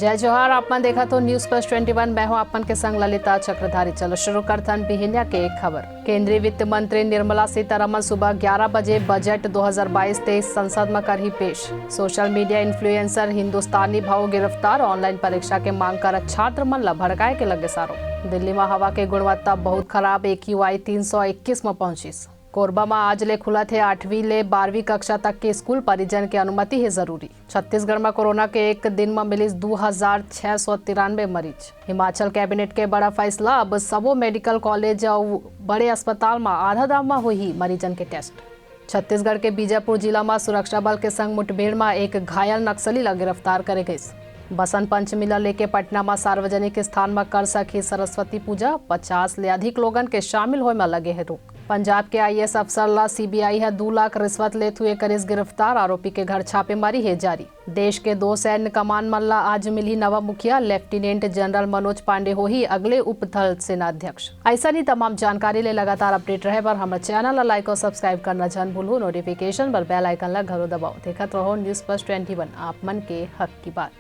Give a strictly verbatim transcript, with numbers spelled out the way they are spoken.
जय जोहार, आप मन देखत हो News Plus twenty one। मैं हूं आप मन के संग ललिता चक्रधारी। चलो शुरू करथन बिहिनिया के खबर। केंद्रीय वित्त मंत्री निर्मला सीतारमण सुबह ग्यारह बजे बजट दो हज़ार बाईस तेईस संसद म करही पेश। सोशल मीडिया इन्फ्लुएंसर हिंदुस्तानी भाऊ गिरफ्तार, ऑनलाइन परीक्षा के मांग करत छात्र मन ल भड़काए के लगे आरोप। दिल्ली म हवा के गुणवत्ता बहुत खराब, AQI तीन सौ इक्कीस म पहुंचिस। कोरबा म आज ले खुलत हे आठवीं ले बारहवीं कक्षा तक के स्कूल, परिजन के अनुमति हे जरूरी। छत्तीसगढ़ म कोरोना के एक दिन म मिलिस दू हजार छह सौ तिरानवे मरीज। हिमाचल कैबिनेट के बड़ा फैसला, अब सबो मेडिकल कॉलेज अउ बड़े अस्पताल म आधा दाम म होही मरीजन के टेस्ट। छत्तीसगढ़ के बीजापुर जिला म सुरक्षा बल के संग मुठभेड़ म एक घायल नक्सली ल गिरफ्तार करे गइस। बसंत पंचमी ल लेके पटना म सार्वजनिक स्थान म कर सकही सरस्वती पूजा, पचास ले अधिक लोगन के शामिल होय म लगे हे रोक। पंजाब के IAS अफसर ल CBI ह दू लाख रिश्वत लेत हुए करिस गिरफ्तार, आरोपी के घर छापेमारी हे जारी। देश के दो सैन्य कमान मन ल आज मिलही नवा मुखिया, लेफ्टिनेंट जनरल मनोज पांडे होही अगले उप थल सेना अध्यक्ष। अइसन ही तमाम जानकारी ले लगातार अपडेट रहे बर हमर चैनल ल लाइक अउ सब्सक्राइब करना झन भूलहू, नोटिफिकेशन बर बेल आइकन ल घलो दबाओ। देखत रहो News Plus twenty one, आप मन के हक की बात।